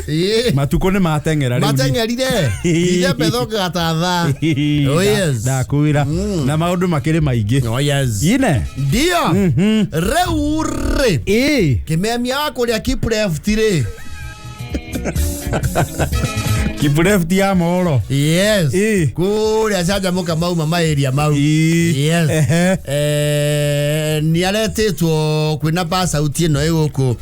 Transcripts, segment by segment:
Ĩĩ. Matukũ nĩ mateng'era rĩu. Mateng'erire ithembe thongaga ta thaa. Oh, yes. Ndakwĩra na maũndũ makĩrĩ maingĩ. Oh, yes. Ine. Ndio rĩu rĩ, Ĩĩ. kĩmemia wa kũrĩa Kipreft rĩ. Kipreft ya mohoro. Yes. Ĩĩ. Kũrĩa canjamũka mauma maĩria mau. Ĩĩ. Yes. Ehe. Nĩ aretĩtwo kwĩna pasauti ĩno ĩ gũkũ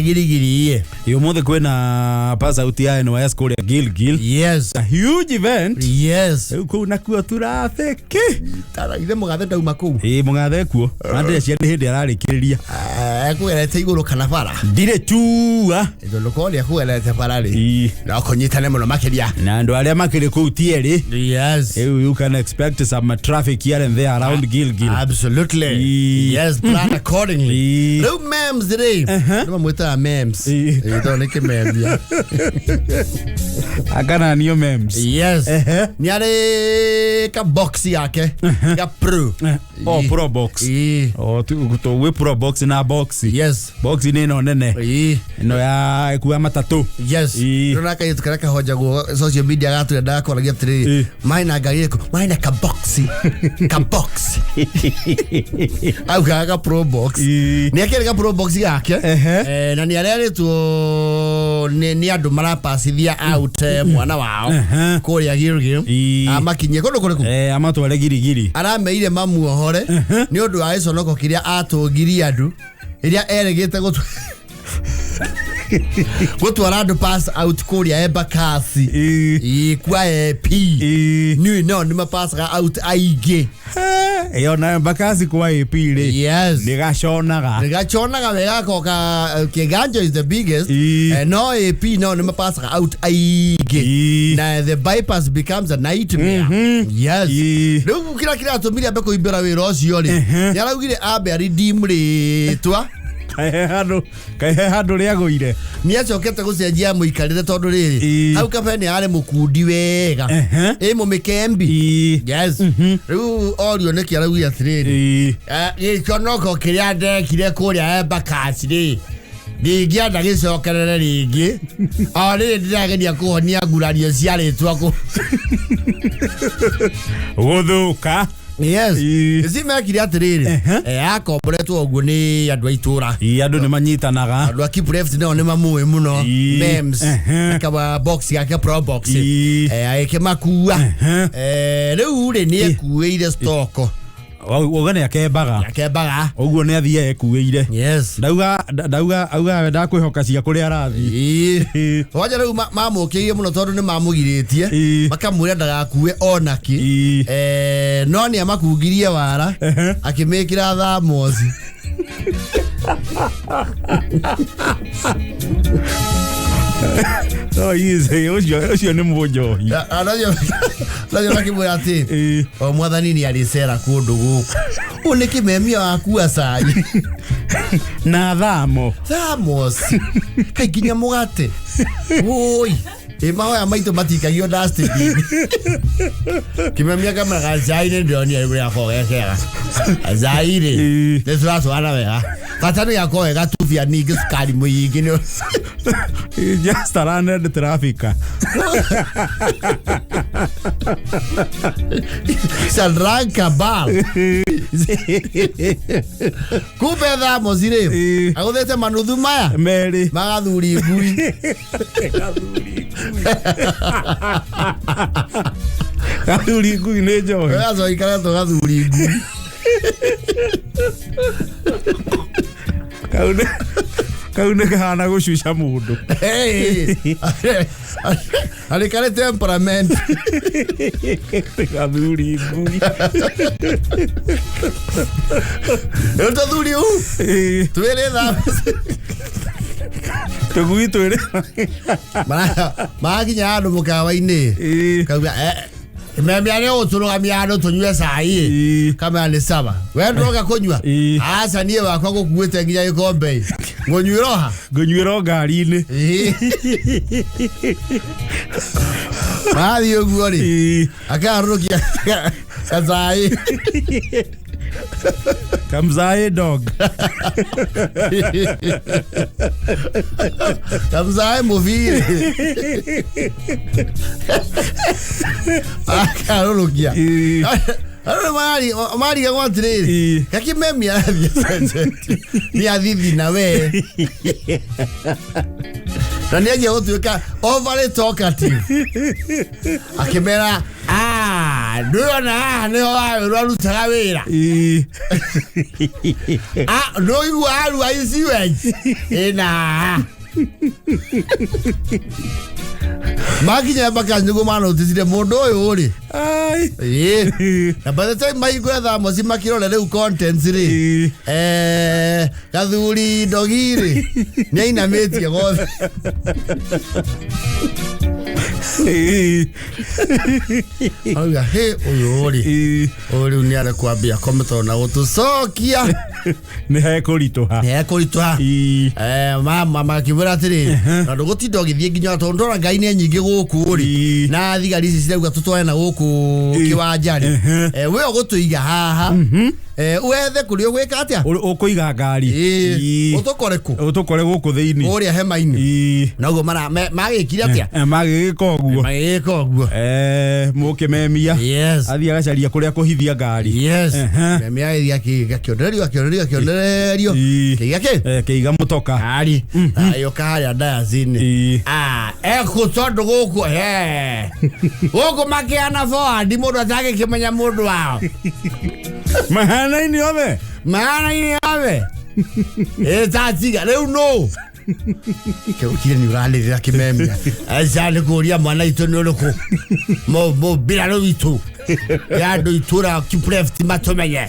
girigiri. Ĩ, ũmũthĩ kwĩna pass out ya NYS kũrĩa Gilgil. Yes. A huge event. Yes. Rĩu kũu nakuo traffic. Tara ithe mũgathe ndauma kũu. Ĩ, mũgathe kuo na ndĩreciria nĩ hĩndĩ ararĩkĩrĩria. Ekũgerete igũrũ kana bara? Ndirĩ tua. Tondũ korwo nĩ ekũgerete bara rĩ, Ĩ. no kũnyitane mũno makĩria. Na andũ arĩa makĩrĩ kũu ti erĩ. Yes. Rĩu you can expect some traffic here and there around Gilgil. Absolutely. Ĩ. Yes, plan accordingly. Ĩ. Rĩu mems rĩ, nĩ mamwĩtaga mems. Ĩ. Ĩ, tondũ nĩ kĩmemia. Akana niyo mems. Yes. Ehe. Nĩ arĩ ka box yake ya pro. Oh, Ĩ. pro box. Ĩ. Oh, tu wĩ pro box na box. Yes. Box nĩ ĩno nene. Ĩ. Ĩno ya ĩkua matatũ. Yes. Ĩ. Ndona kairĩtu karĩa kahonjagwo social media gatũrĩa ndakoragia atĩrĩrĩ, Ĩ. marĩ na ngari ĩrĩkũ? Marĩ na kaboxi kaboxi augaga ka pro box. Ĩ. Nĩ akĩrĩ ka pro box gake. Ehe. Na nĩ arerĩtwo nĩ andũ marapacithia out mwana wao Ehe. kũrĩa Gilgil. Ĩ. Amakinyie kũndũ kũrĩkũ? Eh, amatware girigiri. Arameire mamuohore nĩ ũndũ wa gĩconoko kĩrĩa atũngirie andũ rĩrĩa erĩgĩte gũtwara andũ pass out kũrĩa Embakasi. Ĩ. Ĩ, kwa AP. Ĩ. Niĩ no nĩ mapasaga out aingĩ. Ĩyo na Embakasi kwa AP rĩ. Yes. Nĩ gaconaga. Gachonaga wega koka Kiganjo is the biggest. Ĩ. No AP no nĩ mapasaga out aingĩ. Ĩ. Na the bypass becomes a nightmare. Yes. Ĩ. Rĩu kĩrĩa kĩratũmire ambe kũimbĩra wĩra ũcio rĩ, nĩ araugire ambe aredeem rĩtwa. Kahe handũ, kahe handũ rĩagũire. Nĩ acokete gũcenjia mũikarĩre tondũ rĩrĩ, Ĩ. hau kabere nĩ arĩ mũkundi wega. Ehe. Ĩ mũmĩkembi. Ĩ. Yes. Rĩu orio nĩkĩ araugire atĩrĩrĩ, Ĩ. Gĩconoko kĩrĩa ndekire kũrĩa Embakasi rĩ, ndingĩenda gĩcokerere rĩngĩ, o rĩrĩ ndĩrageria kũhonia ngurario cia rĩtwa kũ. Gũthũka. Yes. Ĩ. Ici mekire atĩrĩrĩ, Ehe. akomboretwo ũguo nĩ andũ a itũra. Ĩ, andũ nĩ manyitanaga. Andũ a Kipreft nao nĩ mamũĩ mũno. Ĩ. Mems. Ehe. Kaba box yake pro box. Ĩ. Agĩkĩmakua. Ehe. Rĩu rĩ, nĩ ekuĩire stoko. Uga nĩ akembaga. Akembaga. Ũguo nĩ athiĩ ekuĩire. Yes. Ndauga ndauga auga we ndakwĩhoka cia kũrĩa arathiĩ. Ĩ. Wanja rĩu mamũkĩire mũno tondũ nĩ mamũgirĩtie. Ĩ. Makamwĩra ndagakue onakĩ. Ĩ. No nĩ amakungirie wara. Ehe. Akĩmĩkĩra thamosi. No easy, ũcio ũcio nĩ mũnjohi. Nacio makĩmwĩra atĩ Ĩ. o mwathani nĩ arĩcera kũndũ gũkũ ũyũ nĩ kĩmemia wakua cai. Na thamo. Thamos kai nginya mũgate wũi ĩ mahoya maitũ matikagio dustbin. Kĩmemia kameraga cai nĩ ndĩronire rĩu gĩakorwo ge kega cai rĩ. Ĩ. Nĩ tũratwarana wega bata nĩ gakorwo ge gatubia ningĩ cukari mũingĩ nĩ. Just around traffic. Sandranka bal kumbe thamosi rĩ, Ĩ. agũthĩte manuthu maya Merĩ. magathuri ngui. Gathuri ngui nĩ njohi. Gacoikaretwo gathuri ngui. Kau nĩ kau nĩ kahana gũcuca mũndũ. Arĩ karĩ temperament. Gathuri ngui. Rĩu tũthuri u Ĩ. twĩrĩ thamosi. Tũgui twĩrĩ. Marakinya handũ mũkawa-inĩ. Ĩ. Kauga memia nĩ gũtũrũgamia handũ tũnyue cai. Ĩ. Kamera nĩ sawa we ndũroka kũnyua. Ĩ. Aca niĩ wakwa gũkuĩte nginya gĩkombe ngũnyuĩra ha. Ngũnyuĩra o ngari-inĩ. Marathiĩ ũguo rĩ, Ĩ. akarũkia gacai. Kamzae dog. Kamzae mũbiri akarũrũkia. Ĩĩ. Andũ marigagwo atĩrĩrĩ, Ĩĩ. gakĩmemia arathiĩ acenjetie nĩ athithi na we na nĩ anjia gũtuĩka overly talkative, akĩmera, "Ah, ndũrona haha nĩho wawĩrwo arutaga wĩra?" Ĩĩ. Ah, ndũigua arua sewage ĩna makinya mbaka nĩguo manoticire mũndũ ũyũ rĩ. Ai. Ĩĩ. Na by the time mahingũre thaa moci makĩrore rĩu contents rĩ, Ĩĩ. Gathuri ndogi rĩ nĩ ainamĩtie gothe. Ĩĩ. Auga hĩ ũyũ rĩ, Ĩĩ. ũyũ rĩu nĩ arekwambia kome tondũ na gũtũcokia Nĩ hekũritũha. nĩ ekũritũha. Ĩĩ. Mama makĩmwĩra atĩrĩrĩ, na ndũgũtinda ũgĩthiĩ nginya tondũ ndona ngai nĩ nyingĩ gũkũ rĩ, Ĩĩ. na thigari ici cirauga tũtware na gũkũ Ĩĩ. kĩwanja rĩ, we ũgũtũiga haha, wethe kũrĩa ũgwĩka atĩa. Ũkũiga ngari. Ĩĩ. Ĩĩ. Ũtũkore kũ? Ũtũkore gũkũ thĩinĩ. Kũrĩa hema-inĩ. Ĩĩ. Naguo magĩkire atĩa? Magĩgĩka ũguo. Magĩgĩka ũguo. Mũkĩmemia Yes. athiĩ agacaria kũrĩa kũhithia ngari. Yes. Ehe. Memia agĩthiĩ akĩonererio akĩonererio akĩonererio. Ĩĩ. Kĩiga kĩ? Kĩiga mũtoka. Ngari agĩũka harĩa ndayaci-inĩ. Ĩĩ. Ah, ekũ tondũ gũkũ he gũkũ makĩana forward mũndũ atangĩkĩmenya mũndũ wao. Mahanaine othe. Mahanaine othe ĩtatiga rĩu nũ kĩrũkire nĩ ũranĩrĩra kĩmemia aca nĩ kũria mwana itũ nĩ ũrĩkũ mũmbirarũ witũ ya andũ itũra kipreft matũmenye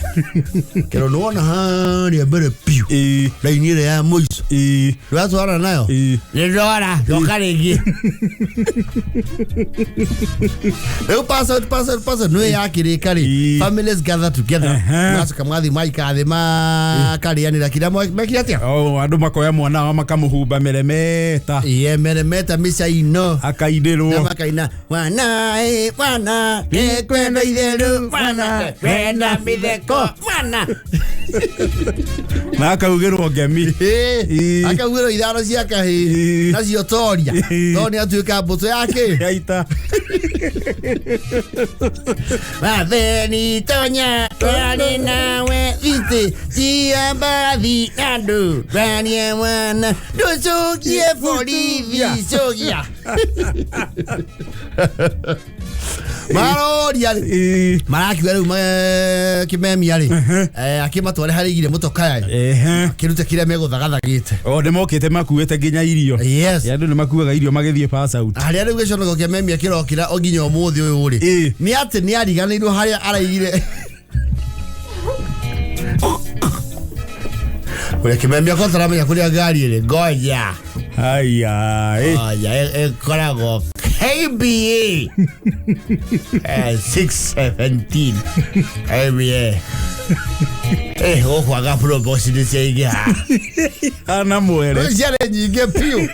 kĩro nĩ wona harĩa mbere piũ, Ĩĩ. raini ĩrĩa ya mũico, Ĩĩ. ndũratwarana nayo? Ĩĩ. Nĩ ndora ndoka rĩngĩ rĩu pass out, pass out, pass out nĩ yakĩrĩka rĩ, Ĩĩ. families gather together. Ehe. Magacoka magathiĩ maikara thĩ makarĩanĩra kĩrĩa mekire atĩa. O, andũ makoya mwana wao makamũhumba meremeta. Iye meremeta mĩca ino na Akainĩrwo. makaina mwana ĩ mwana ekwenda itheru mwana kwenda mĩtheko mwana. Na akaugĩrwo ngemi. Ĩĩ. Akaugĩrwo ithano cia kahĩĩ Ĩĩ. nacio toria Ĩĩ. tondũ nĩ atuĩka mbũtũ yake Ya ita. Watheni tonya twarĩ nawe thitĩ cia mbathi andũ twarie mwana ndũcokie borithi cokia maroria rĩ. Ĩĩ. Marakiuga rĩu kĩmemia rĩ, akĩmatware harĩa igire mũtoka rĩ, Ehe. kĩrute kĩrĩa megũthagathagĩte. O nĩ mokĩte makuĩte nginya irio. Yes. Andũ nĩ makuaga irio magĩthiĩ pass out. Harĩa rĩu gĩconoko kĩa memia kĩrokĩra o nginya ũmũthĩ ũyũ rĩ, Ĩĩ. nĩ atĩ nĩ ariganĩirwo harĩa araigire kũrĩa kĩmemia ko taramenya kũrĩa ngari ĩrĩ ngoja. Aya. Ĩ. Ngoja ĩkoragwo KBA 617 KBA gũkũ anga probox nĩ ciaingĩha. Ana mwere. Ciarĩ nyingĩ biũ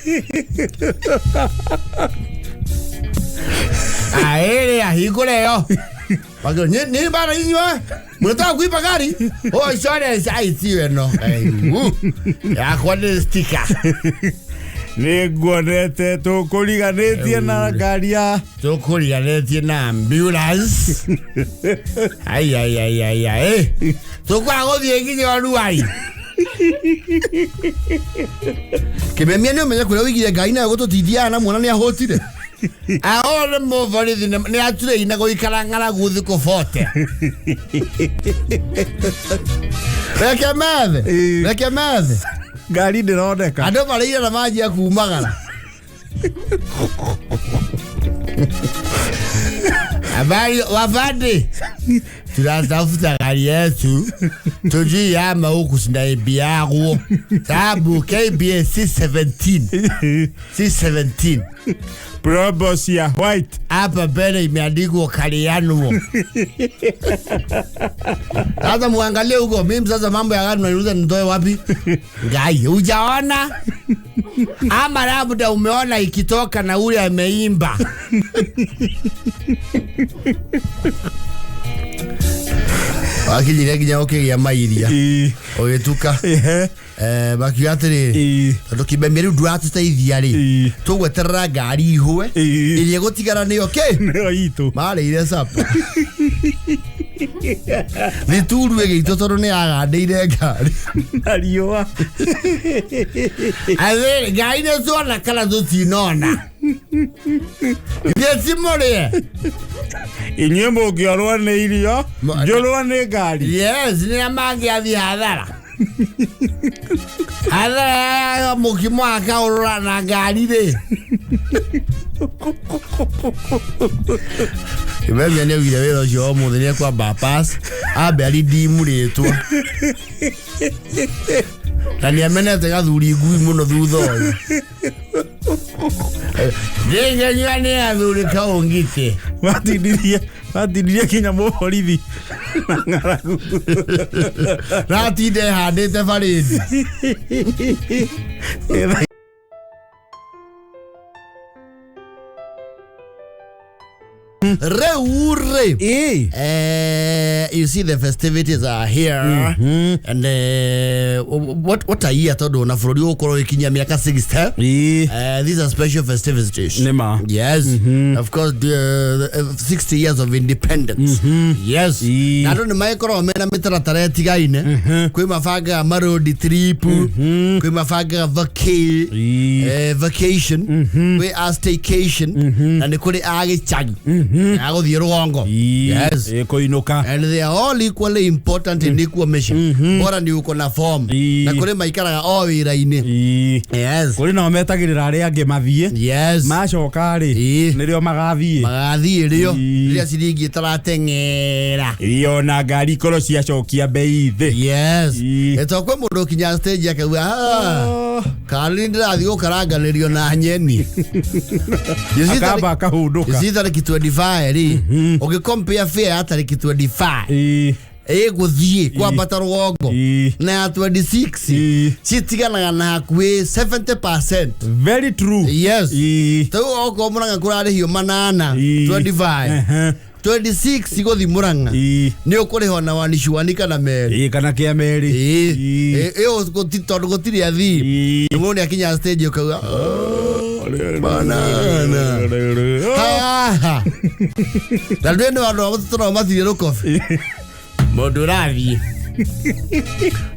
aĩrĩ ahingũre ĩyo. Wakio, nini bana inywe mnataka kuiba gari? Oh, insurance aitiwe no. Yakwa nĩ sticker. Nĩ nguonete tũkũriganĩtie na ngari ya Tũkũriganĩtie na ambulance. Ai ai ai ai ai. Tũkwaga gũthiĩ nginya Ruai. Kĩmemia nĩ ũmenye kũrĩa ũigire ngai nayo gũtũtithia na mwana nĩ ahũtire. Aho nĩ mũborithi nĩ atureina gũikara ng'aragu thikũ 40. Reke methe. Ĩĩ. Reke methe. Ngari ndĩroneka. Andũ marĩire na manjia kumagara. Habari wafande, tunatafuta gari yetu tujui ama huku sinaibiagwo sababu KBA 617 617 Probox ya white. Hapa mbele imeandikwa Karianwo. Sasa muangalie huko, mimi sasa mambo ya gari unaniuliza nitoe wapi? Ngai, hujaona? Ama labda umeona ikitoka na ule ameimba. Wakinyire nginya ũkĩgĩa mairia. Ĩĩ. Ũgĩtuka. Ehe. Makiuga atĩrĩrĩ, Ĩĩ. tondũ kĩmemia rĩu ndũratũteithia rĩ, Ĩĩ. tũgweterera ngari ihũe Ĩĩ. ĩrĩa ĩgũtigara nĩyo kĩ Nĩyo itũ. marĩire capa thituru ĩgĩitwo tondũ nĩ yagandĩire ngari. Na riũa. Atĩrĩrĩ, ngari nĩ tuona kana tũtinona ithuĩ ti mũrĩe. Inyuĩ mũngĩorwo nĩ irio, njũrwo nĩ ngari. Yes, nĩ mangĩathiĩ hathara hathara ya mũkimo akaũrũra na ngari rĩ. Kimemia nĩ augire wĩra ũcio wa ũmũthĩ nĩ ekwamba pass ambe aridimu rĩtwa na nĩ amenete gathuri ngui mũno thutha ũyũ ndĩngenyua nĩ athuri kaũngitĩ. Matindirie kinya mũborithi na ng'aragu. Ratinde handĩte barĩndi. Rĩu rĩ, Ĩĩ. You see the festivities are here and what a year, tondũ na bũrũri ũgũkorwo ũgĩkinyia mĩaka 60. Ĩĩ. These are special festivities. Nĩ ma. Yes, of course, the 60 years of independence. Yes. Ĩĩ. Na andũ nĩ magĩkoragwo mena mĩtaratara ĩtigaine. Kwĩ mabangaga marodi trip, kwĩ mabangaga Ĩĩ. vacation, kwĩ a staycation, na nĩ kũrĩ a gĩcagi a gũthiĩ rũgongo. Ĩĩ. Yes. Ĩĩ, kũinũka. And they are all equally important in equal mission. Bora nĩ uko na form. Ĩĩ. Na kũrĩ maikaraga o wĩra-inĩ. Ĩĩ. Yes. Kũrĩ nao metagĩrĩra arĩa angĩ mathiĩ. Yes. Macoka rĩ, Ĩĩ. nĩrĩo magathiĩ. Magathiĩ rĩo Ĩĩ. rĩrĩa ciringi ĩtarateng'era. Ĩĩ, ona ngari ikorwo ciacokia mbei thĩ. Yes. Ĩĩ. Ĩto kwĩ mũndũ ũkinya stage akauga, "Ah, karĩ ndĩrathiĩ gũkaranganĩrio na nyeni." You see Akamba akahũndũka. you see tarĩki 25 rĩ, ũngĩ compare fare ya tarĩki 25 Ĩĩ. ĩgũthiĩ kwambata rũgongo Ĩĩ. na ya 26 Ĩĩ. citiganaga na hakuhĩ 70%. Very true. Yes. Ĩĩ. Tarĩu okorwo Mũrang'a kũrarĩhio manana Ĩĩ. 25, Ehe. 26 gũthiĩ Mũrang'a Ĩĩ. nĩ ũkũrĩhwo na wanicuani kana merĩ. Ĩĩ, kana kĩa merĩ. Ĩĩ. Ĩĩ. Ĩ- ĩyo tondũ gũtirĩ athii. Ĩĩ. Mũndũ nĩ akinya stage ũkauga, "Banana." Haha na ndwĩ nĩ andũ a matirĩ rũkobi mũndũ ũrathiĩ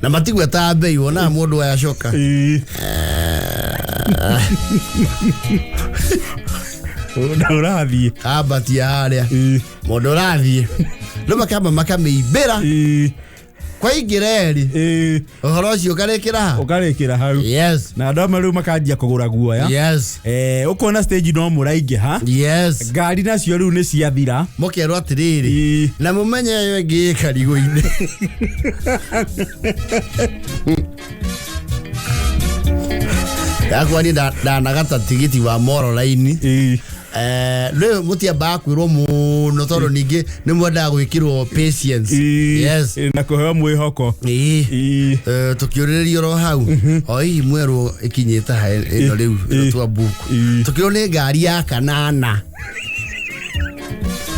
na matigwetaga mbei wonaga mũndũ aya coka. Ĩĩ. Mũndũ ũrathiĩ. Kambatia harĩa Ĩĩ. mũndũ ũrathiĩ rĩu makamba makamĩimbĩra Ĩĩ. kwaingĩra erĩ Ĩĩ. ũhoro ũcio ũkarĩkĩra ha. Ũkarĩkĩra hau. Yes. Na andũ amwe rĩu makanjia kũgũra guoya. Yes. Ũkona stage no mũraingĩha. Yes. Ngari nacio rĩu nĩ ciathira. Mũkerwo atĩrĩrĩ, Ĩĩ. na mũmenye ĩyo ĩngĩ ĩ karigũ-inĩ. Yakwa niĩ ndanagata tigiti wa mororaini. Ĩĩ. Rĩu mũtiambaga kwĩrwo mũno tondũ ningĩ nĩ mwendaga gwĩkĩrwo patience. Ĩĩ. Yes. Ĩĩ, na kũheo mwĩhoko. Ĩĩ. Ĩĩ. Tũkĩũrĩrĩria oro hau o hihi mwerwo ĩkinyĩte ha ĩno rĩu ĩno Ĩĩ. twa buku Ĩĩ. tũkĩrwo nĩ ngari ya kanana.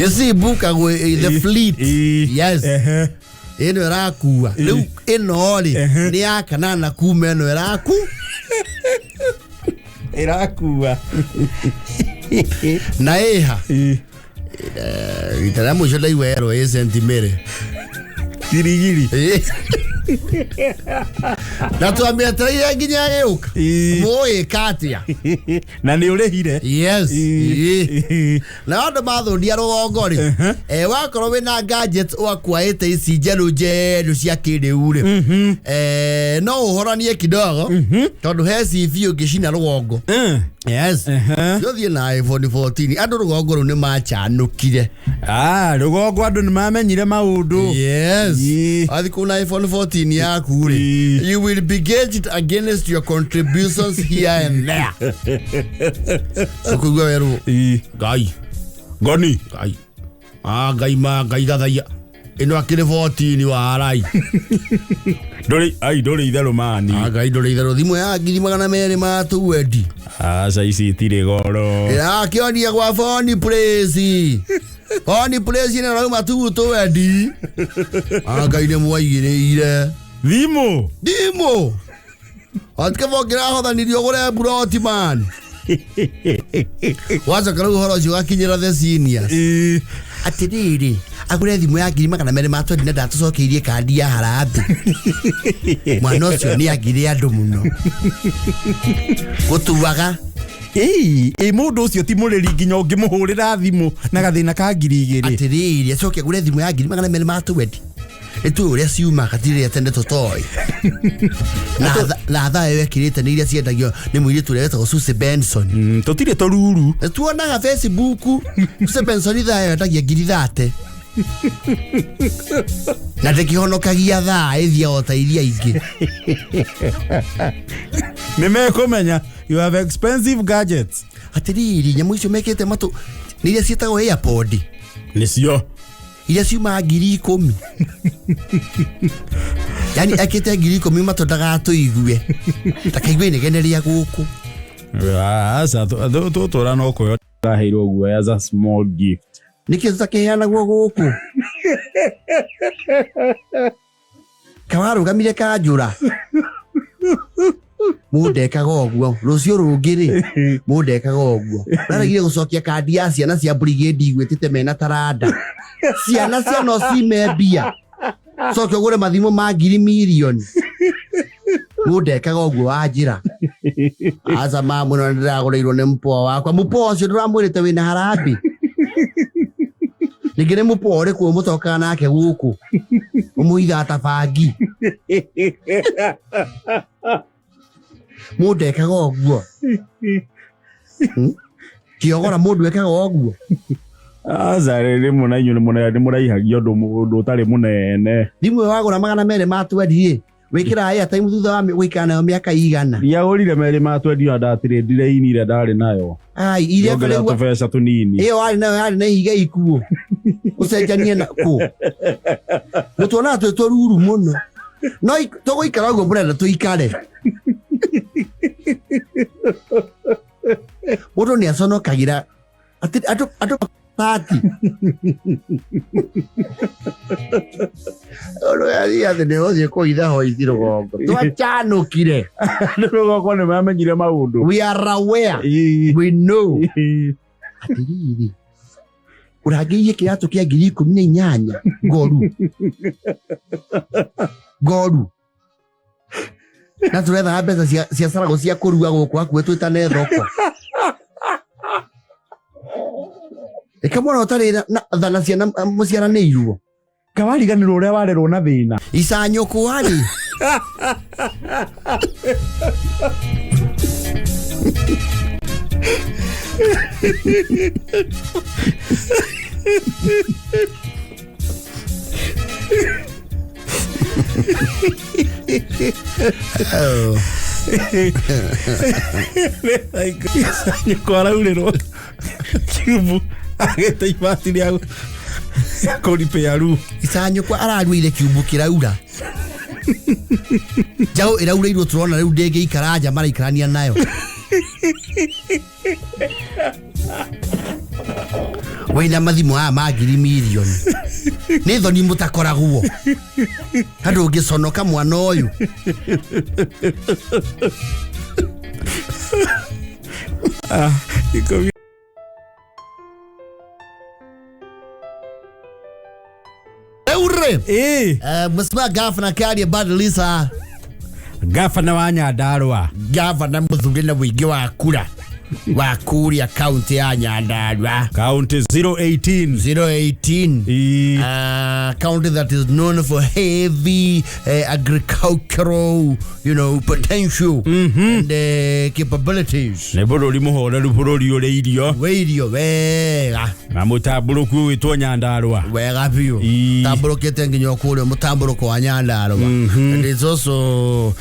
You see, bukagwo the fleet. Ĩĩ. Yes. Ehe. Ĩno ĩrakua rĩu ĩno rĩ nĩ ya kanana kuma ĩno ĩraku Ĩrakua. Na ĩha. Ĩĩ. Rita rĩa mũico ndaigua yerwo ĩ sentimere. Girigiri. Ĩĩ. Na twamĩetereire nginya ĩgĩũka. Ĩĩ. Mũĩka atĩa? Na nĩ ũrĩhire. Yes. Ĩĩ. Ĩĩ. Na andũ mathũndia rũgongo rĩ, wakorwo wĩna gadgets ũakwaĩte ici njerũ njerũ cia kĩrĩu rĩ, no ũhoranie kidogo tondũ he CV ũngĩcina rũgongo. Yes. Ehe. Ũthiĩ na iPhone 14 andũ rũgongo rũu nĩ machanũkire. Ah, rũgongo andũ nĩ mamenyire maũndũ. Yes. Ĩĩ. Wathiĩ kũu na iPhone 14 yaku rĩ, Ĩĩ. you will be gauged against your contributions here and there. Ũkũigua werwo Ĩĩ. Ngai. Ngoni. Ngai, ah, Ngai ma Ngai gathaia ĩno akĩrĩ 14 warai. Ndũrĩ ai ndũrĩ itherũ mani. Ah, Ngai ndũrĩ itherũ thimũ ya 200,000 ma twendi. Aca ici itirĩ goro. Ĩrakĩonia gwa phone place. Oni place ĩno rauma tu twendi. Ngai nĩ mwaigĩrĩire. Thimũ. Thimũ. Atikabo kĩrahothanirio ũgũre mburoti man. Wacoka rĩu ũhoro ũcio ũgakinyĩra the seniors. Ĩĩ. Atĩrĩrĩ, agũre thimũ ya 220,000 na ndatũcokeirie kandi ya harambee. Mwana ũcio nĩ angire andũ mũno. Gũtuaga. Ĩĩ, ĩ mũndũ ũcio ti mũrĩri nginya ũngĩmũhũrĩra thimũ na gathĩna ka 2,000. Atĩrĩrĩ, acoke agũre thimũ ya 220,000. Nĩtũĩ ũrĩa ciumaga ti rĩrĩa tene tũtoĩ. Na thaa ĩyo ĩkĩrĩte nĩ iria ciendagio nĩ mũirĩtu ũrĩa wetagwo Susie Benson. Tũtirĩ tũruru. Tuonaga Facebook Susie Benson thaa ĩyo endagia 30,000. Na ndĩkĩhonokagia thaa ĩthiaga o ta iria ingĩ. Nĩ mekũmenya you have expensive gadgets. Atĩrĩrĩ, nyamũ icio mekĩte matũ nĩ iria ciĩtagwo AirPod. Nĩcio. Iria ciumaga 10,000. Yani ekĩte 10,000 matũ ndagatũigue. Ndakaigue inegene rĩa gũkũ. Aca tũtũra no kũheo ndaheirwo guoya as a small gift. Nĩkĩ tũtakĩheanagwo gũkũ? Kawarũgamire kanjũra. Mũndũ ekaga ũguo. Rũciũ rũngĩ rĩ, mũndũ ekaga ũguo. Ũraregire gũcokia kandi ya ciana cia brigade igwĩtĩte mena taranda. Ciana cia no cime mbia. Coke ũgũre mathimũ ma ngiri mirioni. Mũndũ ekaga ũguo wa njĩra. Aca ma mũno nĩndĩragũrĩirwo nĩ mũpoa wakwa. Mũpoa ũcio ndũramwĩrĩte wĩna harambee. Ningĩ nĩ mũpoa ũrĩkũ mũtokaga nake gũkũ? Ũmũithaga ta bangi. Mũndũ ekaga ũguo. Kĩogora mũndũ ekaga ũguo. Aca rĩmwe na inyuĩ nĩ mũraihagia ũndũ ũndũ ũtarĩ mũnene. Thimũ ĩyo wagũra 220 rĩ, wĩkĩraga airtime thutha wa gũikara nayo mĩaka igana. Ndiagũrire 220 na ndatirĩndire ini ĩrĩa ndarĩ nayo. Ai, iria Nyongerera rĩu tũbeca tũnini. ĩyo warĩ nayo yarĩ na ihiga ikuũ. Ũcenjanie na kũ. Mũtuonaga twĩ tũruru mũno. No tũgũikara ũguo mũrenda tũikare. Mũndũ nĩ aconokagĩra atĩ andũ tati. Ũndũ yathi atĩ nĩ ũthiĩ kũitha hoithi rũgongo. Twacanũkire. Andũ rũgongo nĩ mamenyire maũndũ. We are aware. Ĩĩ. We know. Ĩĩ. Atĩrĩrĩ, ũrangĩirie kĩratũ kĩa 18,000 ngoru. Ngoru. Na tũrethaga mbeca cia caragũ cia kũrua gũkũ hakuhĩ twĩtane thoko. Ĩka mwana ũtarĩ na tha na ciana mũciaranĩirwo. Kawariganĩrwo ũrĩa warerwo na thĩna. Icanyũkwa rĩ. Oh. Icanyũkwa araurĩrwo kiubu agĩte ibati rĩa kũripĩa ru. Icanyũkwa araruire kiumbu kĩraura. Njaũ ĩraurĩirwo tũrona rĩu ndĩngĩikara nja maraikarania nayo. Wĩna mathimũ maya ma ngiri mirioni. Nĩ thoni mũtakoragwo. Handũ ũngĩconoka mwana ũyũ. Ikũmi. Rĩu rĩ, Ĩĩ. Mheshimiwa Gavana Kĩarie Badlisa. Gavana wa Nyandarua. Gavana mũthure na ũingĩ wa kura wa kũrĩa kaunti ya Nyandarua. County 018. 018. Ĩĩ. County that is known for heavy agricultural, you know, potential and capabilities. Nĩ bũrũri mũhoreru bũrũri ũrĩ irio Wĩirio wega na mũtambũrũku ũgwĩtwo Nyandarua. wega biũ Ii. tambũrũkĩte nginya kũrĩa mũtambũrũko wa Nyandarua. And it's also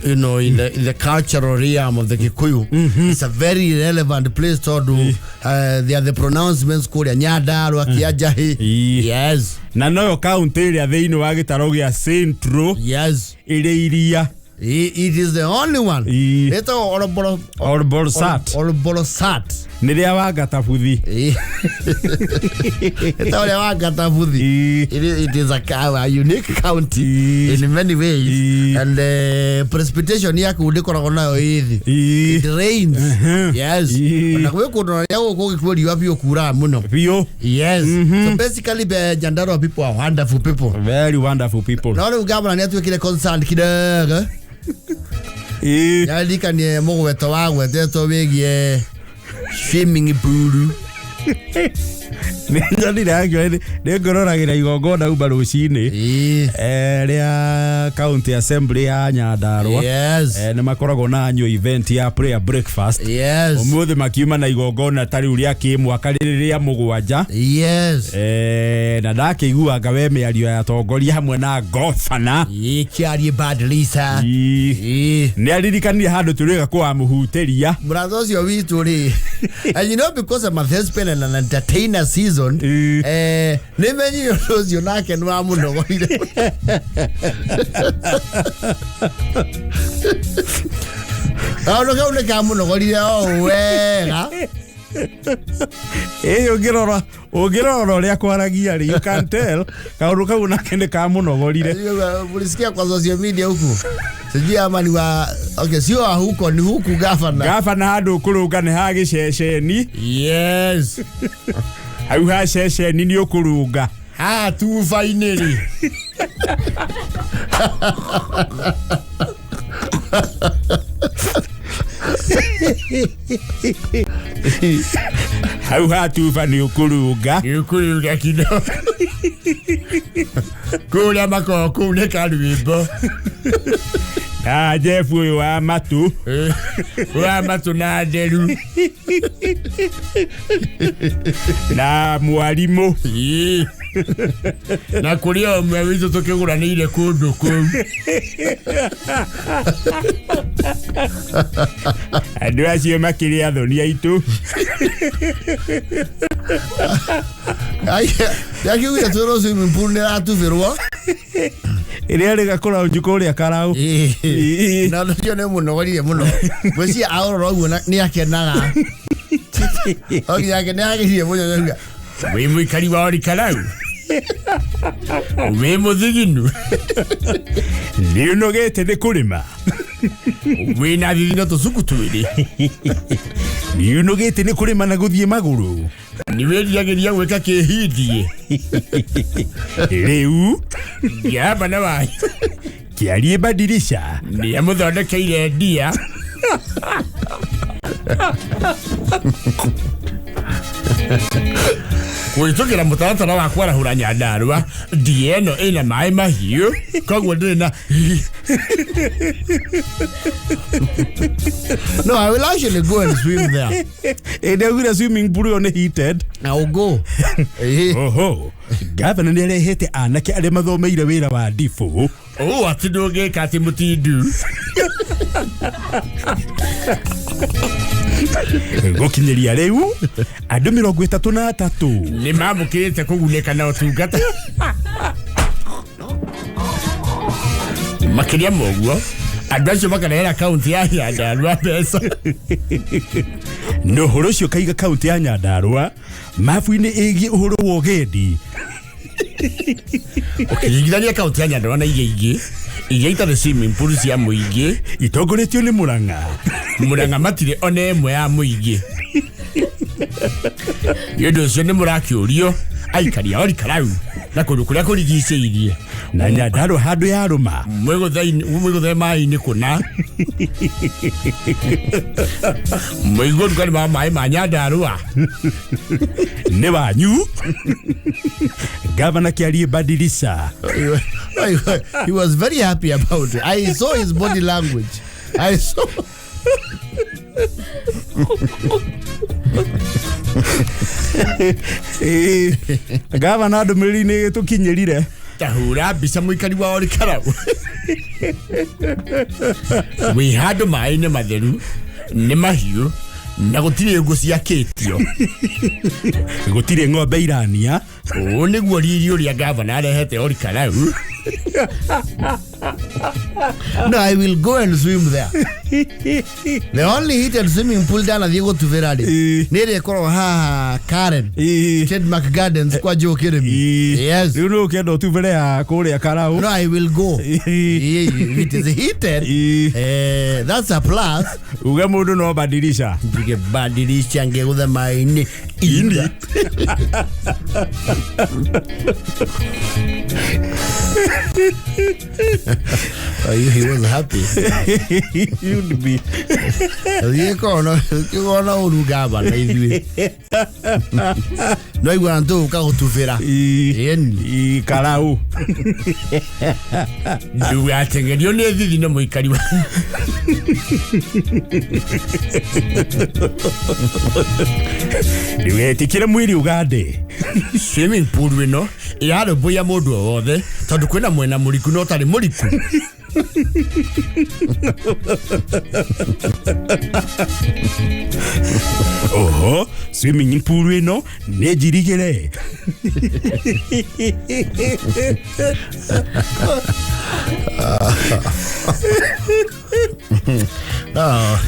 you know, in the cultural realm of the Kikuyu. It's a very relevant place tondũ they are the pronouncements kũrĩa Nyandarua, Kĩanjahĩ. Ii. Yes. Na noyo kaunti ĩrĩa thĩinĩ wa gĩtaro gĩa Central Yes. ĩrĩ iria. It is the only one. Ii. Ĩtagwo Oromboro. Olbolosat. Olbolosat. Nĩ rĩa Wangatabuthi. Ĩtagwo rĩa Wangatabuthi. Ii. It is a unique county Ii. in many ways. Ii. And precipitation ya kũu ndĩkoragwo nayo ĩ thĩ. Ii. It rains. Yes. Ii. Ona gwĩ kũndũ na rĩrĩa gũkũ gũgĩkua riũa biũ kuraga mũno. Biũ. Yes. So basically the Nyandarua people are wonderful people. Very wonderful people. No rĩu gavana nĩ atuĩkire concerned kidogo. Ii. Nĩaririkanie mũgweto wa gwetetwo wĩgiĩ swimming pool. Nĩ nyonire akiuga nĩ ngũroragĩra igongona uma rũcinĩ. Ii. Rĩa county assembly ya Nyandarua. Yes. Nĩ makoragwo na annual event ya prayer breakfast. Yes. Ũmũthĩ makiuma na igongona ta rĩu rĩa kĩmwaka rĩrĩ rĩa mũgwanja. Yes. Na ndakĩiguanga we mĩario ya atongoria hamwe na gobana. Ii, kĩarie bad Lisa. Ii. Ii. Nĩ aririkanire handũ tũrĩga kũwamũhutĩria. Mũratha ũcio witũ rĩ, and you know because I'm a thespian and an entertainer season, Ii. nĩ menyire ũndũ ũcio nake nĩ wamũnogorire. Kaũndũ kau nĩ kamũnogorire o wega. Ĩ ũngĩrora ũngĩrora ũrĩa kwaragia rĩ, you can tell kaũndũ kau nake nĩ kamũnogorire. Mulisikia kwa social media huku, sijui ama ni wa, okay, sio wa huko, ni huku gavana. Gabana handũ ũkũrũnga nĩ ha gĩceceni. Yes. Hau ha ceceni nĩ ũkũrũnga. Haha tuba-inĩ rĩ. Hau ha tuba nĩ ũkũrũnga. Nĩ ũkũrũnga kidogo. Kũrĩa makoragwo kũu nĩ karwĩmbo. Na Jeff ũyũ wa matũ. Wa matũ na nderu. Na mwarimũ. Ĩĩ. Na kũrĩ o ũmwe witũ tũkĩgũranĩire kũndũ kũu. Andũ acio makĩrĩ athoni aitũ. Yakiugire twĩrwo swimming pool nĩ ĩratubĩrwo. Ĩrĩa rĩga kũraunju kũrĩa karau. Ĩĩ. Na ũndũ ũcio nĩ mũnogorire mũno. Ngwĩciria aũrora ũguo nĩ akenaga. O nginya ake nĩ agĩrire mũno nĩauga, wĩ mũikari wa Ol Kalou, wĩ mũthiginu, Nĩ ũnogete nĩ kũrĩma. wĩna thithino tũcuku twĩrĩ, Nĩ ũnogete nĩ kũrĩma na gũthiĩ magũrũ. Nĩ wĩriragĩria gwĩka kĩhindie. Rĩu Gavana wanyu kĩarie badirisha. Nĩ amũthondekeire ndia. Kũhĩtũkĩra mũtaratara wa kwarahũra Nyandarua, ndia ĩno ĩna maĩ mahiũ, koguo ndĩrĩ na. No, I will actually go and swim there. Ĩ nĩaugire swimming pool ĩyo nĩ heated. I will go. Eh. Oho, gavana nĩ arehete anake arĩa mathomeire wĩra wa ndibũ. Ũũ atĩ ndũngĩka atĩ mũtindu. Gũkinyĩria rĩu andũ 33 nĩ mamũkĩrĩte kũgunĩka na ũtungata. Makĩria ma ũguo, andũ acio makarehera kaunti ya Nyandarua mbeca. Na ũhoro ũcio kaiga kaunti ya Nyandarua mabu-inĩ ĩgiĩ ũhoro wa ũgendi. Ũkĩringithania kaunti ya Nyandarua na iria ingĩ iria itarĩ swimming pool cia mũingĩ itongoretio nĩ Murang'a. Murang'a matirĩ ona ĩmwe ya mũingĩ. Nĩ ũndũ ũcio nĩ mũrakĩũrio aikari a Ol Kalou na kũndũ kũrĩa kũrigicĩirie na Nyandarua handũ ya rũma mwĩgũthe maĩ-inĩ kũna mũigue ũrugarĩ wa maĩ ma Nyandarua. Nĩ wanyu gavana Kĩarie Badirisha. He was very happy about it. I saw his body language. I saw. Gavana ndũmĩrĩri nĩ tũkinyĩrire. Tahũra mbica mũikari wa Ol Kalou wĩ handũ maĩ-inĩ matheru nĩ mahiũ na gũtirĩ ngũ ciakĩtio. Gũtirĩ ng'ombe irania. Ũũ nĩguo riri ũrĩa gavana arehete Ol Kalou. No, I will go and swim there. The only heated swimming pool ndanathiĩ gũtubĩra rĩ Ĩĩ. nĩ ĩrĩa ĩkoragwo haha Karen, Ĩĩ. Trademark Gardens kwa Joe Kĩrĩmi. Ĩĩ. Yes. Rĩu nĩ ũkĩenda ũtubĩre ya kũrĩa Karau. No, I will go. Ĩĩ. Ĩĩ, if it is heated, Ĩĩ. that's a plus. Uge mũndũ no badilisha. Njuge badilisha ngegũthe maĩ-inĩ. Ini. Oh, he was happy. You'd be. Thiĩ kona ũru ngavana ithuĩ. No igua ntũgũka gũtubĩra. Ĩĩ. Ĩni. Ĩĩ, Karau. Ndũgateng'erio nĩ thithi na mũikari wa Ndũgetĩkĩre mwĩrĩ ũgande. Swimming pool ĩno ĩrarũmbũiya mũndũ o wothe tondũ kwĩna mwena mũriku na ũtarĩ mũriku. Oho, swimming pool ĩno nĩ njirigĩre. Oh.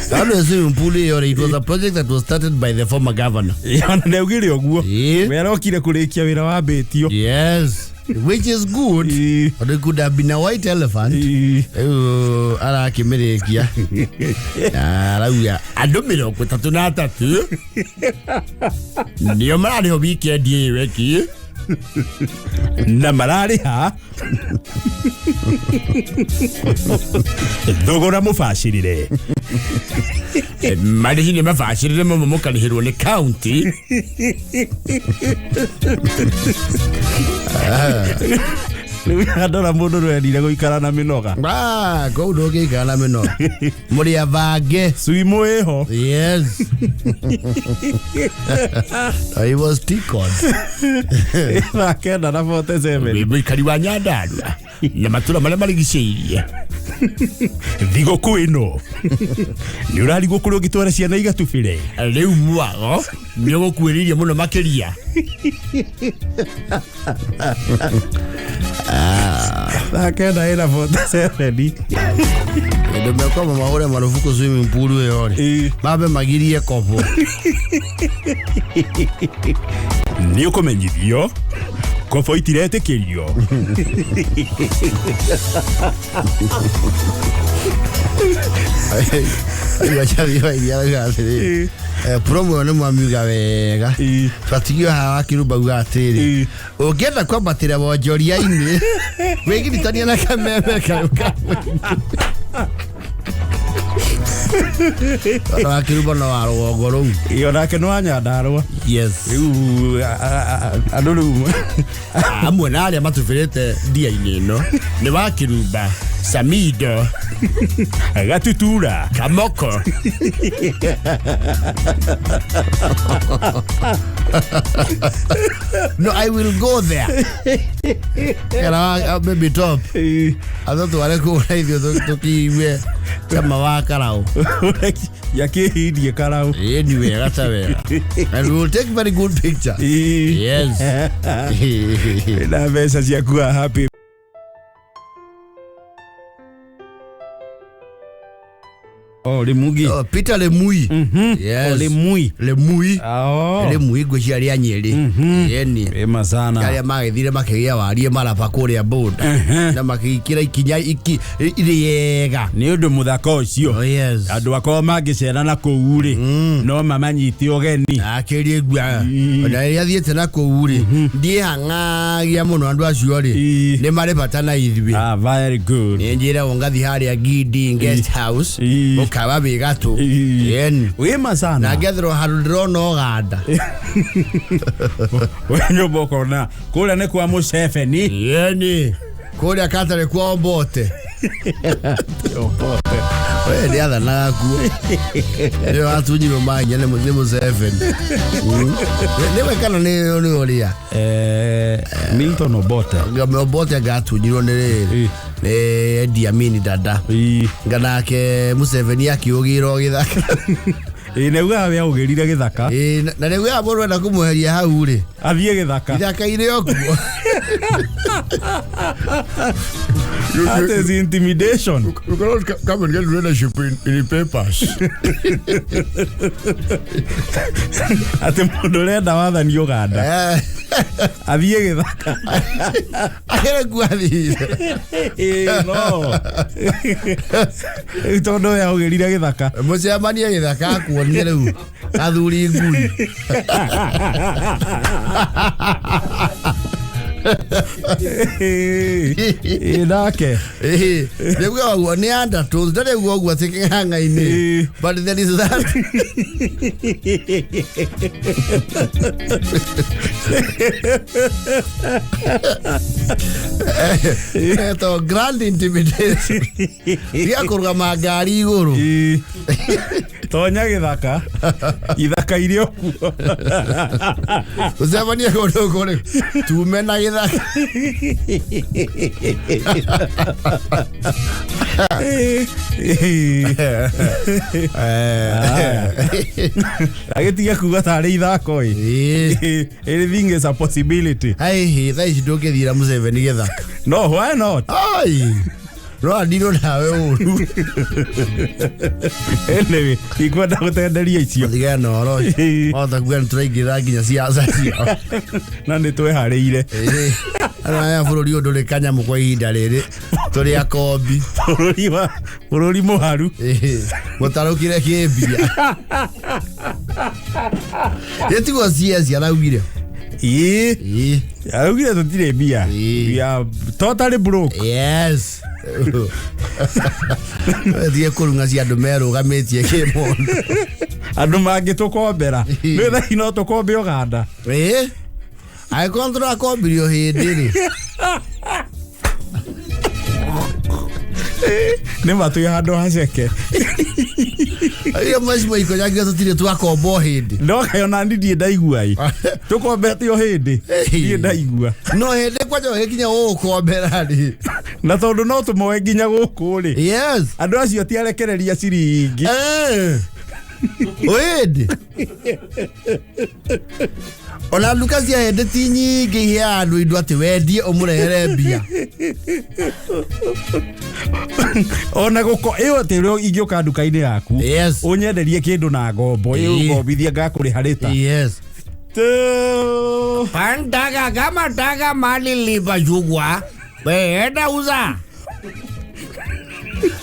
That swimming pool ĩyo rĩ, it was a project that was started by the former governor. Ona nĩaugire ũguo. Ĩĩ. We arokire kũrĩkia wĩra wambĩtio. Yes, which is good. Ĩĩ. But it could have been a white elephant. Ĩĩ. Rĩu arakĩmĩrĩkia arauga andũ 33 nĩo mararĩhwo wikendi ĩyo ĩngĩ. Na mararĩha thogora mũbacĩrĩre. Marĩhi nĩ mabacĩrĩre mũno mũkarĩhĩrwo nĩ county. Rĩu ndora mũndũ nĩwendire gũikara na mĩnoga. Ah, kũu ndũngĩikara na mĩnoga, mũrĩ abange. Suimu ĩho. Yes. He was tickled. Thaa 9 na 47. Mũikari wa Nyandarua na matũra marĩa marigicĩirie. Thigũkũ ĩno nĩ ũrarigwo kũrĩa ũngĩtwara ciana igatubĩre. Rĩu mwago nĩ ũgũkuĩrĩirie mũno makĩria. Thaa 9 ĩna 47. Andũ mekwamba mahũre marubuku swimming pool ĩyo rĩ, Ĩĩ. mambe magirie kobo. Nĩ ũkũmenyithio kobo itiretĩkĩrio. Atĩrĩrĩ, promo ĩyo nĩ mwamiuga wega. Ĩĩ. Twatigio haha wakĩrumba uga atĩrĩ, Ĩĩ. ũngĩenda kwambatĩra wonjoria-inĩ wĩgiritania na kameme kau ka wakĩrumba no wa rũgongo rũu. Ĩĩ, onake nĩ wa Nyandarũa. Yes. Rĩu andũ rĩu Amwe na arĩa matubĩrĩte ndia-inĩ ĩno nĩ wakĩrumba, Samido, Gatutura, Kamoko. No, I will go there. Kana baby top. Ĩĩ. Atũtware kũu na ithuĩ tũkĩigue cama wa Karau. Yakĩhindie Karau. Ĩĩ, ni wega ta wega. And we will take very good picture. Ĩĩ. Yes. Na mbeca ciaku happy. Oh, Limugi. Oh, Peter Lemui. Yes. Oh, Lemui. Lemui. Oh. Lemui ngwĩciria rĩa Nyĩrĩ. Ĩni. Wema sana. Arĩa magĩthire makĩgĩa warie maraba kũrĩa boda na magĩikĩra ikinya iki irĩega. Nĩ ũndũ mũthaka ũcio. Oh, yes. Andũ akorwo mangĩcera na kũu rĩ, no mamanyite ũgeni. Akĩrie ngua ona rĩrĩa thiĩte na kũu rĩ, ndiĩhang'agia mũno andũ acio rĩ, Ĩĩ. nĩ marĩ bata na ithuĩ. Ah, very good. Nĩ njĩragwo ngathiĩ harĩa Gidi guest house Ĩĩ. ũkawa wĩ gatũ. Ĩĩ. Ĩni. Wema Na sana. ngethĩrwo handũ ndĩrona ũganda. We nyũmba ũkona kũrĩa nĩ kwa Museveni. Ĩni. Kũrĩa katarĩ kwa Obote. We nĩ athanaga kuo. Nĩ watunyirwo mahinya nĩ Museveni. Nĩwe kana nĩ ũrĩa? Milton Obote. Obote angatunyirwo nĩ rĩrĩ, Ĩĩ. nĩ Idi Amin Dada. Ĩĩ. Nganake Museveni akĩũgĩra gĩthaka. Ĩĩ, nĩ augaga we aũgĩrire gĩthaka. Ĩĩ, na rĩu ya mũndũ enda kũmweheria hau rĩ, Athiĩ gĩthaka. ithaka-inĩ o kuo. That is intimidation. You cannot come and get leadership in the papers. Atĩ mũndũ ũrenda wathani Uganda athiĩ gĩthaka. Agere kuathire. Ĩĩ, no rĩu tondũ we augĩrire gĩthaka. Mũcemanie gĩthaka akuonie rĩu athuri ngui. Ĩĩ, nake. Ĩĩ, nĩguo ũguo nĩ undertones ndarĩ ũguo ũguo atĩ kĩng'ang'a-inĩ. Ĩĩ. But there is that. Etagwo grand intimidation. Tiga kũrũgama ngari igũrũ. Ĩĩ. Tonya gĩthaka, ithaka irĩ o kuo. Ũcemanie kũndũ kũrĩ tume na gĩthaka. Agĩtiga kuga tarĩ ithako ĩ. Ĩĩ. Anything is a possibility. Ai, thaa ici ndũngĩthiĩra Museveni gĩthaka. No, why not? Ai, no andirwo nawe ũru. Anyway, ikwenda gũtenderia icio. Tigana na ũhoro ũcio. Wahota kuga nĩtũraingĩrĩra nginya ciaca ciao. Na nĩ tweharĩire. Ĩĩ. Andũ aya bũrũri ũyũ ndũrĩ kanyamũ kwa ihinda rĩrĩ tũrĩ akombi. Bũrũri wa bũrũri mũharu. Ĩĩ. Mũtarũkire kĩmbia. Ĩtiguo CS araugire. Ĩĩ. Ĩĩ. Araugire tũtirĩ mbia. Ĩĩ. We are totally broke. Yes. Thiĩ kũrung'a cia andũ merũgamĩtie kĩmũndũ. Andũ mangĩtũkombera. Ĩĩ. Nĩ thaa no tũkombe Uganda. Ĩĩ. Angĩkorwo tũrakombirio hĩndĩ rĩ. Nĩ ma twĩ handũ haceke. Iria mheshimiwa Ikonyangi tũtirĩ twakombo hĩndĩ. No kaĩ ona niĩ ndirĩ ndaigua ĩ. Tũkombete o hĩndĩ. Ndirĩ ndaigua. No hĩndĩ kwanja ũgĩkinya gũgũkombera rĩ. Na tondũ no tũmoe nginya gũkũ rĩ. Yes. Andũ acio ti arekereria ciringi. Eh. Hĩndĩ. Ona nduka cia hĩndĩ ti nyingĩ iheaga andũ indo atĩ wendie ũmũrehere mbia. Ona gũko ĩyo atĩ ũrĩa ingĩũka nduka-inĩ yaku. Yes. Ũnyenderie kĩndũ na ngombo. Ĩyo Ĩĩ. ngombithia ngakũrĩha rĩta. Yes. Pandaga kama taka mali lipa chugwa. Weenda uza.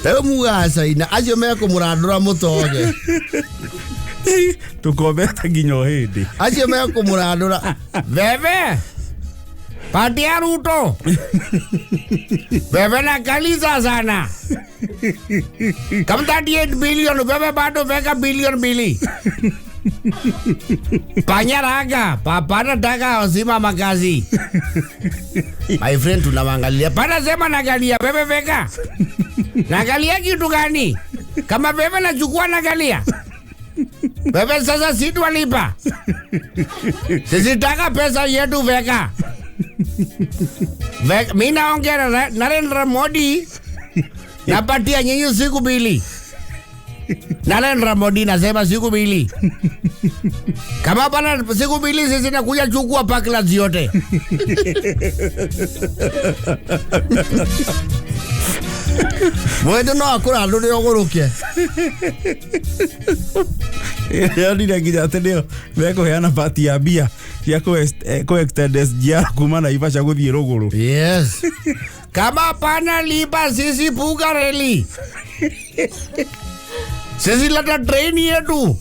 Rĩu mugaga China acio mekũmũrandũra mũtoge. Tũkombete nginya o hĩndĩ. Acio mekũmũrandũra. Bebe. Patia Ruto. Bebe na kalisa sana. Kama 38 billion bebe bado weka bilion mbili. Panya raga, papana taka wazima makazi. My friend tunawaangalia. Pana sema nagalia bebe weka. Nagalia kitu gani? Kama bebe nachukua nagalia. Bebe sasa si twalipa. Sisi taka pesa yetu weka. Mimi naongea na Narendra Modi. Napatia nyinyi siku mbili. Narendra Modi nasema siku mbili. Kama bana siku mbili sisi nakuja chukua parklands yote. Mwende no akũrandũre ũgũrũke. Yonire nginya atĩ nĩo mekũheana pati ya mbia cia kũ extend SGR kuma Naivasha gũthiĩ rũgũrũ. Yes. Kama pana lipa sisi puga reli. Sisi leta train yetu.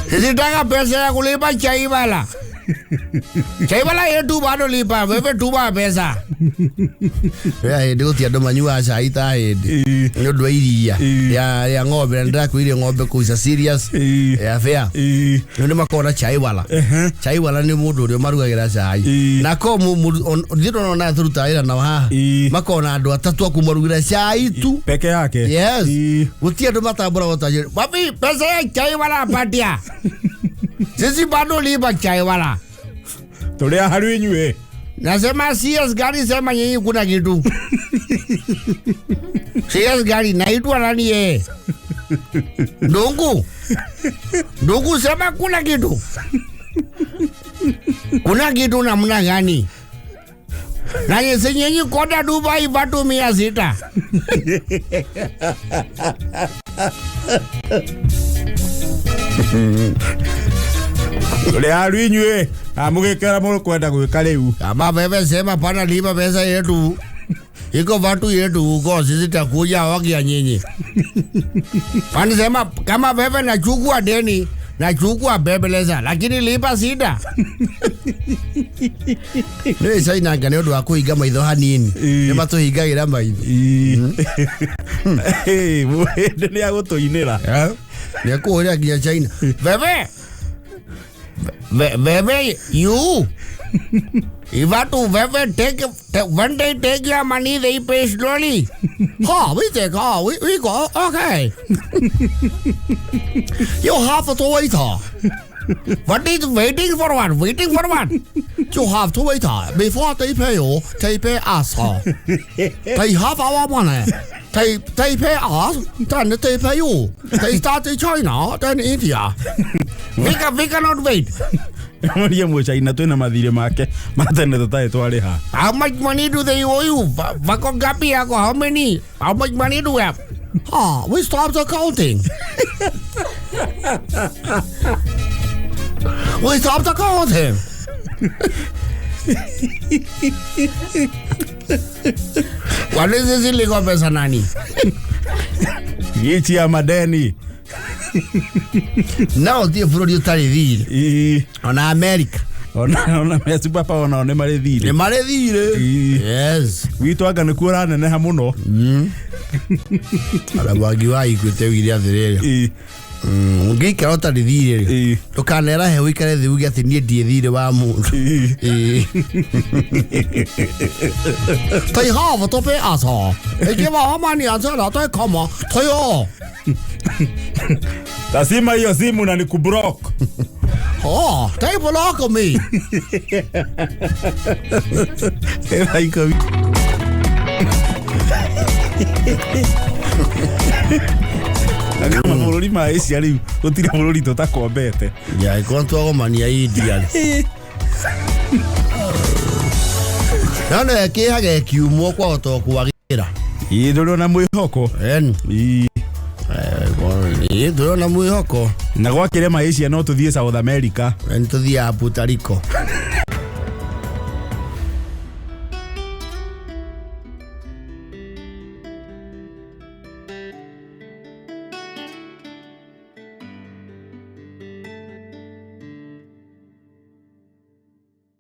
Sisi taka pesa ya kulipa chai wala. Chai wala yetu bado lipa, wewe tuma pesa. Ya hĩndĩ gũtirĩ andũ manyuaga cai ta hĩndĩ. Ĩĩ. Nĩ ũndũ wa iria Ĩĩ. ya ng'ombe na ndĩrakwĩrire ng'ombe kũu is a serious Ĩĩ. ya fair. Ĩĩ. Nĩ makoragwo na chai wala. Ehe. Chai wala nĩ mũndũ ũrĩa ũmarugagĩra cai. Ĩĩ. Na ko ithuĩ tũrona tũrutaga wĩra nao haha. Ĩĩ. Makoragwo na andũ atatũ a kũmarugĩra cai tu. Peke yake. Yes. Ĩĩ. Gũtirĩ andũ matambũragwo ta acio. Wapi pesa ya chai wala patia. Sisi bado lipa chai wala. Tũrĩ a harĩ inyuĩ. Nasema CS gari sema nyinyi kuna kitu. CS gari naitwa nani yeye? Ndungu. Ndungu sema kuna kitu. Kuna kitu namna gani? Na nyesi nyinyi kwenda Dubai watu 600. Tũrĩ aru inyuĩ amũgĩkĩra mũkwenda gwĩka rĩu. Kama wewe sema pana lipa pesa yetu. Iko watu yetu huko sisi takuja wakia nyinyi. Pani sema kama wewe nachukua deni nachukua bebeleza lakini lipa sita. Nĩ China anga nĩ ũndũ wa kũhinga maitho hanini. Ĩĩ. Nĩ matũhingagĩra maitho. Mũhĩndĩ nĩ agũtũinĩra. Nĩ ekũhũrĩra nginya China. Wewe wewe you If wewe take when they take your money they pay slowly. Ha, we take we go okay. You have to wait. What is waiting for what? Waiting for what? You have to wait before they pay you. They pay us. They have our money. They pay us, then they pay you. They start in China, then India. We cannot wait. Maria mũcaina twĩna mathirĩ make ma tene tũtarĩ twarĩha. How much money do they owe you? Wako ngapi yako? How many? How much money do we have? Ah, we stopped the counting. We stopped the counting. What is this illegal pesa nani? Nchi ya madeni. No, thiĩ bũrũri ũtarĩ thirĩ. Ĩĩ. Ona America. Ona me superpower onao nĩ marĩ Nĩ thirĩ. marĩ thirĩ. Ĩĩ. Yes. Gwitũ anga nĩkuo ũraneneha mũno. Ona Mwangi wa Equity augire atĩrĩrĩ. Ĩĩ. Ũngĩikara ũtarĩ thirĩ rĩ, Ĩĩ. ndũkanerahe ũikare thĩ uge atĩ niĩ ndirĩ thirĩ wa mũndũ. Ĩĩ. Ĩĩ. They have to pay us. They give our money and they come. They all. Lazima hiyo simu na nikublock. Oh, they block me. Thaa ikũmi. Na kama mabũrũri ma Asia rĩu gũtirĩ bũrũri tũtakombete. Ya, ĩkorwo twagomania India. No no kĩhaga kiumwo kwahota kwagĩra. Ĩĩ ndũrĩ ona mwĩhoko. En. Ĩĩ. Ĩĩ ndũrĩ ona mwĩhoko. Na gwakĩrema Asia no tũthiĩ South America. En tũthiaga Puerto Rico.